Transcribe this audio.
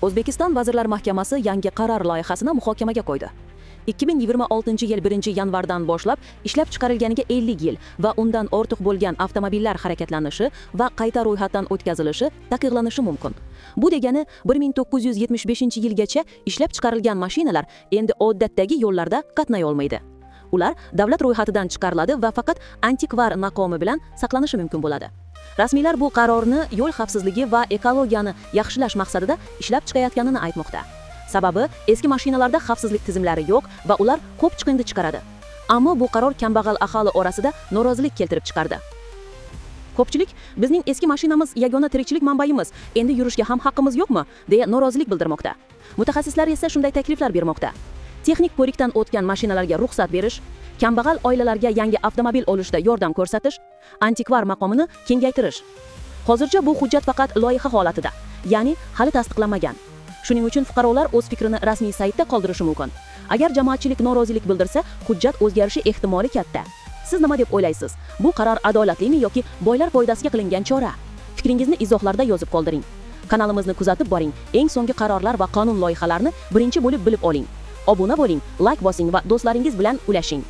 O'zbekiston Vazirlar Mahkamasi yangi qaror loyihasini muhokamaga qo'ydi. 2026-yil 1-yanvardan boshlab ishlab chiqarilganiga 50 yil va undan ortiq bo'lgan avtomobillar harakatlanishi va qayta ro'yxatdan o'tkazilishi taqiqlanishi mumkin. Bu degani, 1975-yilgacha ishlab chiqarilgan mashinalar endi odatdagi yo'llarda qatnay olmaydi. Ular davlat ro'yxatidan chiqariladi va faqat antikvar maqomi bilan saqlanishi mumkin bo'ladi. Rasmiylar bu qarorni yo'l xavfsizligi va ekologiyani yaxshilash maqsadida ishlab chiqayotganini aytmoqda. Sababi, eski mashinalarda xavfsizlik tizimlari yo'q va ular ko'p chiqindi chiqaradi. Ammo bu qaror kambag'al aholi orasida norozilik keltirib chiqardi. Ko'pchilik "Bizning eski mashinamiz yagona tirikchilik manbayimiz, endi yurishga ham haqqimiz yo'qmi?" deya norozilik bildirmoqda. Mutaxassislar esa shunday takliflar bermoqda: texnik ko'rikdan o'tgan mashinalarga ruxsat berish, kambag'al oilalarga yangi avtomobil olishda yordam ko'rsatish, antikvar maqomini kengaytirish. Hozircha bu hujjat faqat loyiha holatida, ya'ni hali tasdiqlanmagan. Shuning uchun fuqarolar o'z fikrini rasmiy saytda qoldirishi mumkin. Agar jamoatchilik norozilik bildirsa, hujjat o'zgarishi ehtimoli katta. Siz nima deb o'ylaysiz? Bu qaror adolatlimi yoki boylar foydasiga qilingan chora? Fikringizni izohlarda yozib qoldiring. Kanalimizni kuzatib boring. Eng so'nggi qarorlar va qonun loyihalarini birinchi bo'lib bilib oling. Obuna bo'ling, layk bosing va do'stlaringiz bilan ulashing.